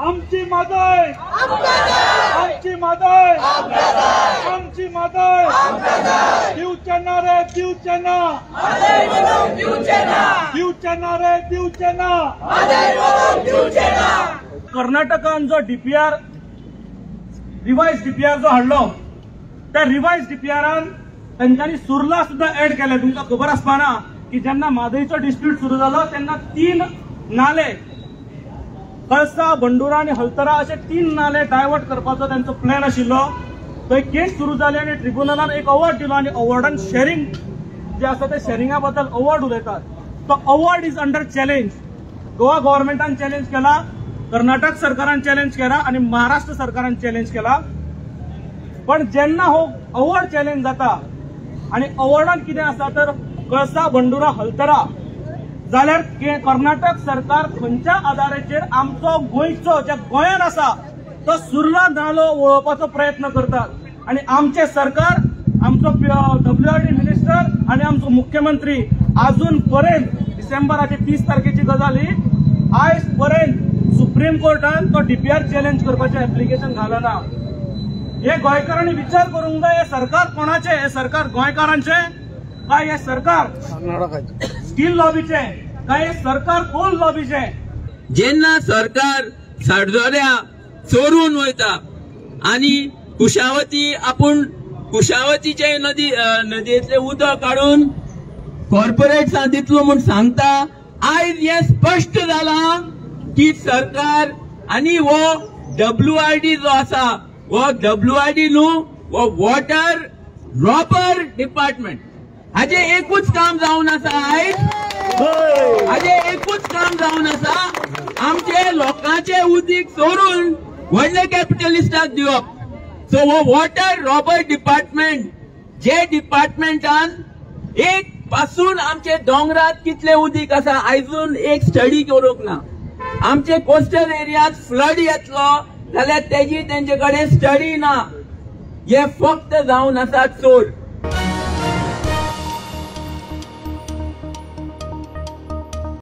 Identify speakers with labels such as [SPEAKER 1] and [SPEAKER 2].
[SPEAKER 1] आमची म्हादय, आमची म्हादय, आमची म्हादय, दिवचे ना रे दिवचे ना, दिवचे ना रे दिवचे ना। कर्नाटकान जो डीपीआर रिवायज डीपीआर जो हाडलो त्या रिवायज डीपीआरान तेंच्यांनी सुर्ला सुद्धा ऍड केले। तुमकां खबर आसपाना की जेन्ना म्हादयचो डिस्प्यूट सुरू जालो तेन्ना 3 नाले कळसा, बंडुरा आनी हलतरा अशे 3 नाले डायवर्ट करपाचो तेंचो प्लॅन आशिल्लो। थंय केस सुरू जाली आनी ट्रिब्युनलान एक अवॉर्ड दिलो आनी अवॉर्डान शेरिंग जे आसा ते शेरिंगा बद्दल अवॉर्ड उलयतात। तो award is under challenge. Goa गव्हर्मेंटान challenge केला, कर्नाटक सरकारान चॅलेंज केला आनी महाराष्ट्र सरकारान चॅलेंज केला। पण जेन्ना हो अवॉर्ड चॅलेंज जाता आनी अवॉर्डान कितें आसा तर कळसा, बंडुरा, हलतरा, जाल्यार कर्नाटक सरकार खंयच्या आधाराचेर आमचो गोंयचो ज्या गोंयान आसा तो सुर्ला नालो वळोवपाचो प्रयत्न करतात आनी आमचें सरकार, आमचो डब्ल्यूआरडी मिनिस्टर आनी आमचो मुख्यमंत्री अजून पर्यंत डिसेंबराचे 30 तारखेची गजाल ही आयज पर्यंत सुप्रीम कोर्टान तो डीपीआर चॅलेंज करपाचें एप्लिकेशन घालना। हे गोंयकारांनी विचार करूंक जाय, हे सरकार कोणाचें? हे सरकार गोंयकारांचें काय हे सरकार स्टील लॉबीचें काय हे सरकार कोल लॉबीचें?
[SPEAKER 2] जेन्ना सरकार साडजोऱ्या चोरून वयता आनी कुशावती आपूण कुशावतीचे नदी नदयेंतलें उदक काडून कॉर्पोरेट्सां दितलो म्हूण सांगता, आयज हें स्पश्ट जालां की सरकार आनी हो डब्ल्यूआरडी जो आसा हो डब्ल्यूआरडी न्हू, हो वॉटर रॉबर डिपार्टमेंट। हाजे एकूच काम जावन आसा आयज, हाजे एकूच काम जावन आसा, आमचे लोकांचे उदीक चोरून व्हडले कॅपिटलिस्टाक दिवप। सो हो वॉटर रॉबर डिपार्टमेंट जे डिपार्टमेंटान एक पासून आमचे दोंगरात कितले उदीक आसा आयजून एक स्टडी करूंक ना। आमचे कोस्टल एरियात फ्लड येतलो जाल्यार तेजी तेंचे कडेन स्टडी ना। हे फक्त जावन आसा चोर।